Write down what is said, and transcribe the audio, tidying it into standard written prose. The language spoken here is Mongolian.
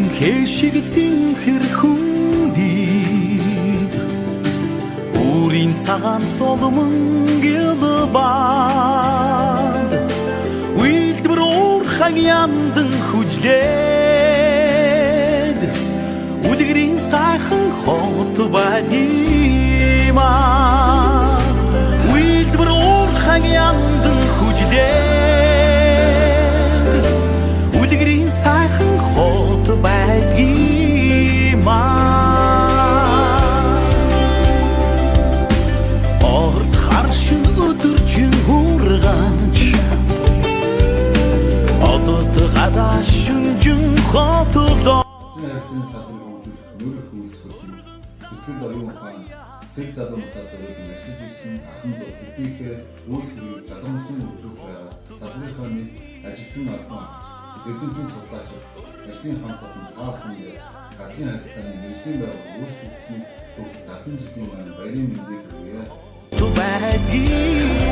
Тэнхээ шиг цэнхэр хүндийд Үрийн цагаан цолмон гэлбад Үйлдвэр уурхайн яндан хүжлээд Үлгэрийн сайхан хот байдгиймаа. Үйлдвэр уурхайн яндан хүжлээд Үлгэрийн сайхан хот байдгиймаа. Орд харшин өдөржин ургаанч Одод гадаа шүнжин хотлоо. Эцсийн харилцааны салбарыг хөгжүүлэх нүүрэх үйлс хөдөлмөр, зүтгэл, оюун ухаан, цэг залуу насаар зориулан ажиллаж ирсэн ахын дүү тэднийхээ үйл хэргийг залуумжлан хөгжүүлж байгаа салбарынхаа мэд ажилтан албан эрдэмтэн судлаачид, ажлын хамт олон та бүхэндээ газрын харилцааны мэргэжлийн байгууллага үүсч өгсөн бүгд 70 жилийн маань баярын мэндийг хүргье. Байдгиймаа.